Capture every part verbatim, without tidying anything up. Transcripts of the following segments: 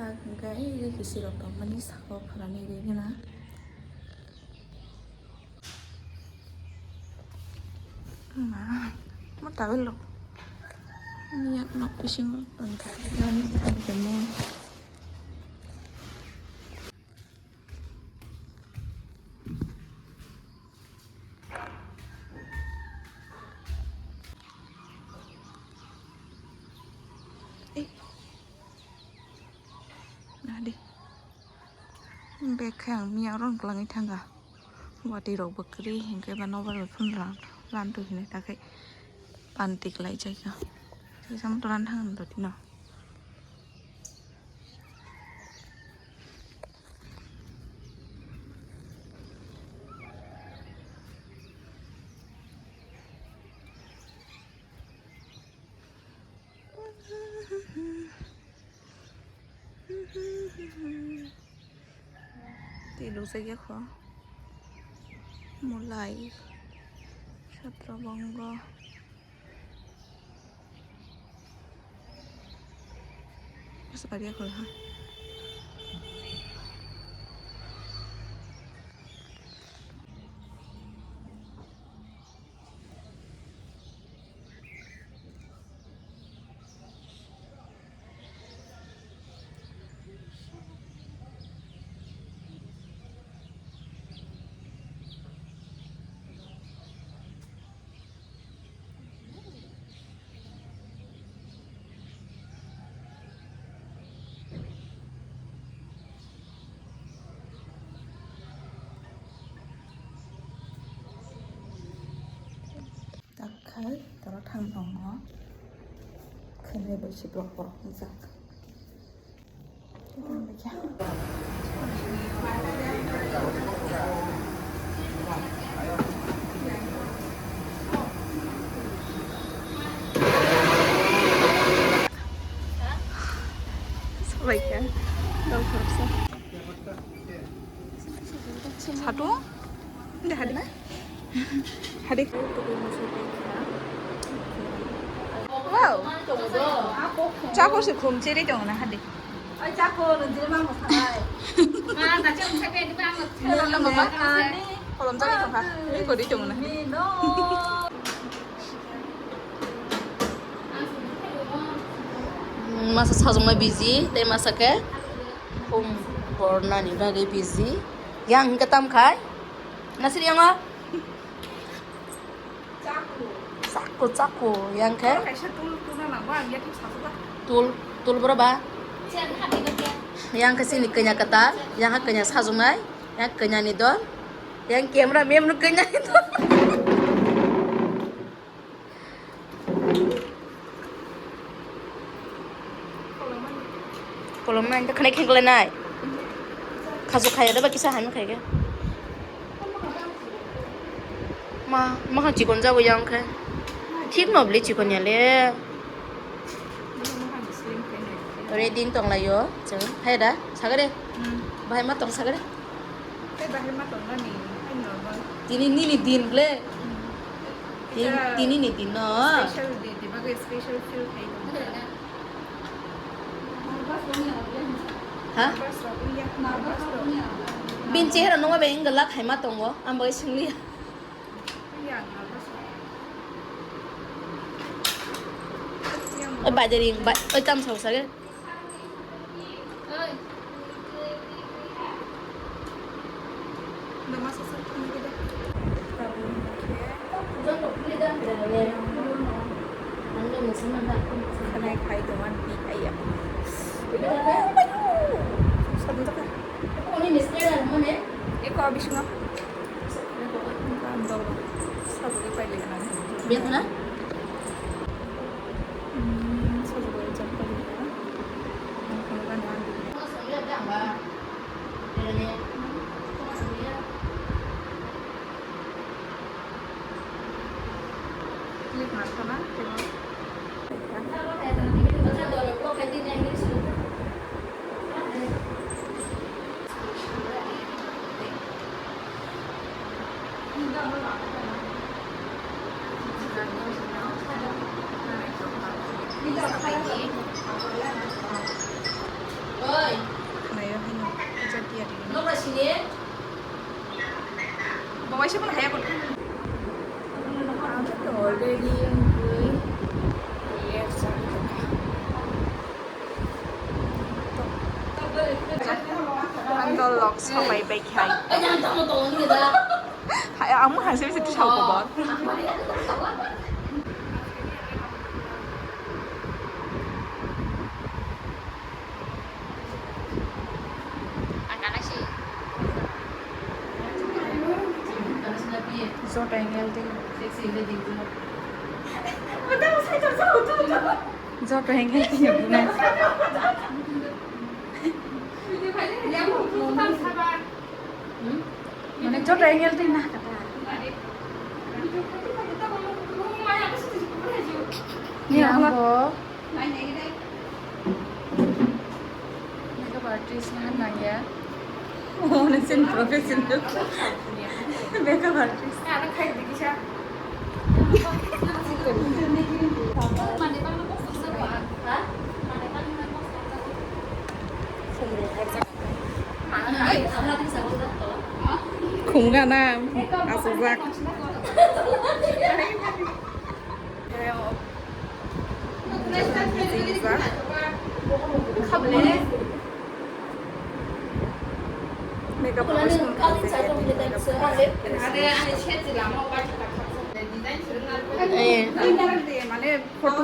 Hingke ai rikisi rok tongmani saka o phwrani ri gana. Ma, mo towel rok. Ni yak nok bisingo tongkha. Eh. Nadi. Bag khe ang miyang rong kwlangwi thangkha. Watwi rok bo kwrwi hinkhe ba nobar bai phano ran, ran twi hinwi takhai panti kwlai chaikha. Teisa moto ran thang totino. Twi lukjak ya kho. Mulai, Chhatrabongo. Masa pari ya kho ha. Tak khai toro thang tongo. Khainai bai se borok borok wngjak. Sabaikha. Dol khoroksa. Satung? Hindi, hadi. Hadi. Wow. Chakor se khum chiri tong na, hadi. Oi, chakor, nanti mama sanai. Mama, nanti mama sanai. Kolom jani tong ha. Ini kori tong na. Masa sajwkma busy, tei masa khe khum bornani bagwi busy. Yang hwnkhe tam khai? Nasir yango? Chakku, chakku, yang khe? Tul, tul boro ba? Yang khe chini kanya kwtal, yang khe kanya sajwknai, yang kanya ni dol, yang camera mem no kanya ni dol. Kolom nai, khanai khengkle nai. Khasu khaya da ba kisa hamya khaike. Ma, ma chikon jago yang khe. Thik no bli chikon ya le. Ore din tong laio, chwng. Hai da, sagare. Hmm. Bahai ma tong sagare. Tei bahai ma tong nani, hai normal. Tini nini din ble. Hmm. Tin-, tini ni din no. Special day, di bagwi special feel khai tong. Ha? Nervous rok wngya, nervous rok. Bin chehra nungma bai wngla khaima tongo, ang bai swngliya. Wngya, nervous rok. Oi, bajari, ba-, oi, tam sao sage. Khanai khai tongo ani pi ai ya. Sabun taka. Eko bisingo. Sabun pai le kana. Biar kana? Hmm, sabun pai le kana. Oi. Waisa pun haya pun. Ang to already wngwi layers ang tongkha. Ang dolok somai bai khai. Hai, ang mohang se bisa tisau ko bor. Joto angle twi. Joto angle twi. Mane joto angle twi na kata. Ni ang bo. Makeup artist na nang ya. Oh, na sin professional. Makeup artist. Khumga na asukjak. Makeup artist. Eh. Mane photo.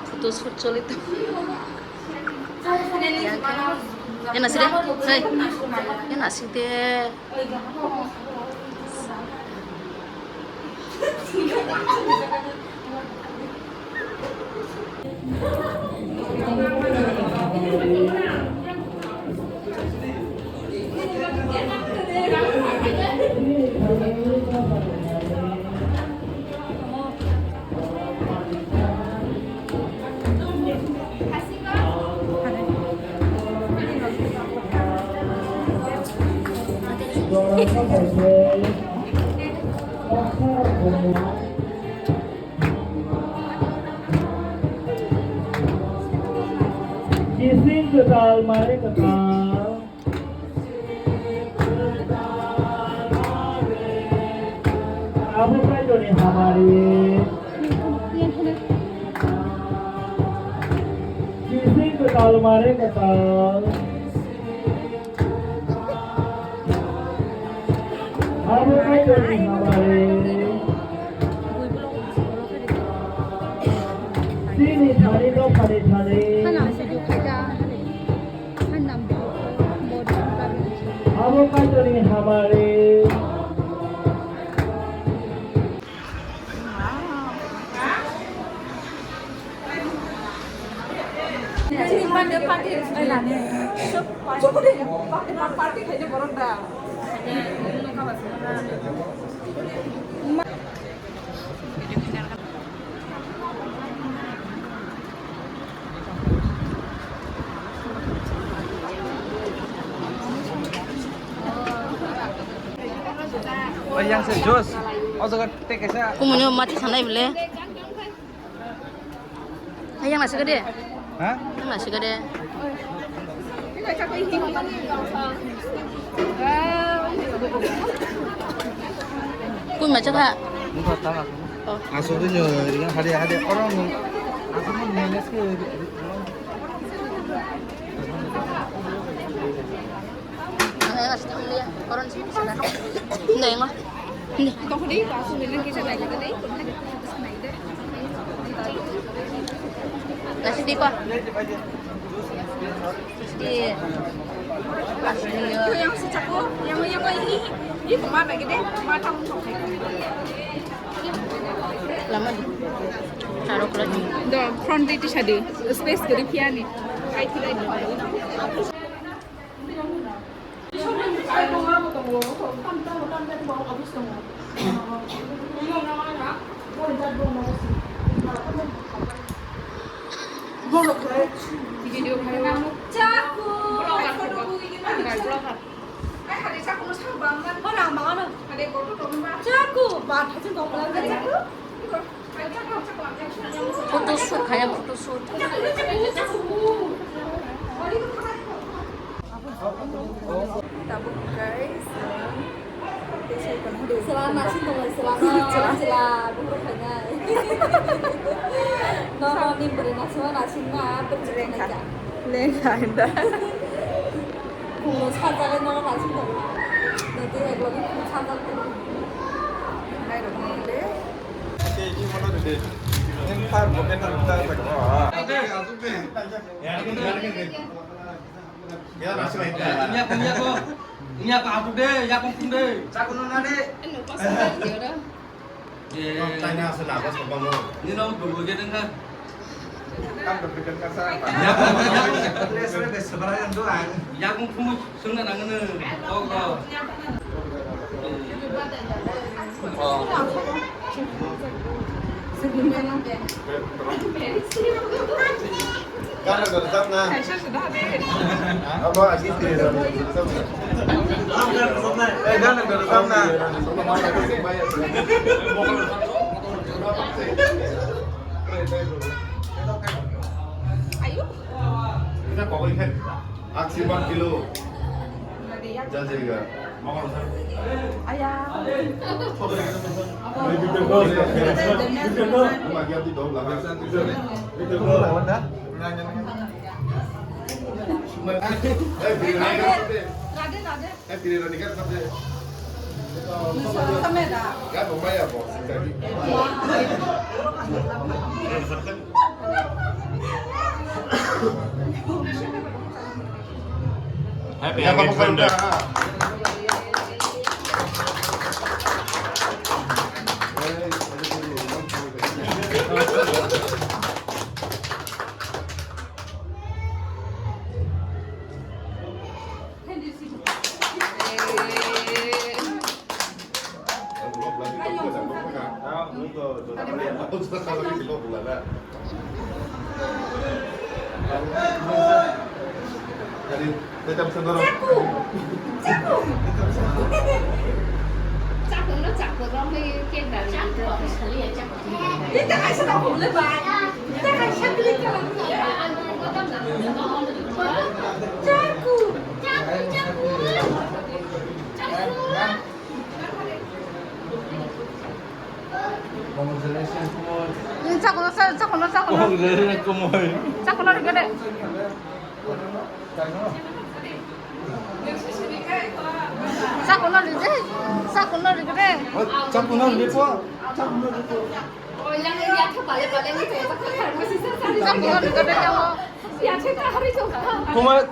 Photo shoot choliton. Ena side, hey, ena side. Kising kwtal, mare kwtal. Abo Kaitorni hamari. Kising kwtal, mare kwtal. Abo Kaitorni hamari. Chini thani, dophani thani. Abo Kaitorni hamari. Yang se jos, o jaga tei kaisa. Kumuni mati sanai bile. Yang nasi gede. Ha? Yang nasi gede. Kui macam ha? Buka tangan. Oh. Asal tu nyo, yang hari hari orang. Asal ni nenek ke. Ang engas tang liya, koron sini sana. Hindi, engas. Hindi. Nasi di pa. Nasi di. Nasi di. Yang si cakko, yang yang ini, ini kemana gede? Mata untuk. Lama di. Charok lagi. Do front di tisa di. Space gede piani. Kai tidak ini. Photo shoot kaya, photo shoot. Tabuk guys, tei sai kono. Sela nasin tong lai, sela, sela, sela, buhrok khainai. No, no, ni bwrwi nasin ma, nasin ma, bwrwi nasin ma. Lengkha hinda. Bumo sajagwi no nasin tong lai. Nadi ek logi bumo sajagwi tong lai. Nai rok ni de. Neng thar bo ke thar ta ta ko. Iya ko, iya ko. Iya ko atu de, iya ko pun de. Chakun na de. Anu pas de ora. Eh, tanya asal apa sebab lo? Ini lo dulu aja dengan. Kan berpikir kasar. Iya ko, iya ko. Iya ko pun sungguh nang ini. Kok kok. Gana gana tap na. Abo agi tiri. Eh, gana gana tap na. Ayo. Kita kau ikan. Aksi bak kilo. Jajega. Aya. Rade, rade. Happy anniversary. Congratulations, Kumar. Chakuno, chakuno, chakuno. Congratulations, Kumar. Chakuno rigede. Chakuno ride. Chakuno rigede. Chakuno ride po. Chakuno ride po. Chakuno rigede, chakuno. Kumar.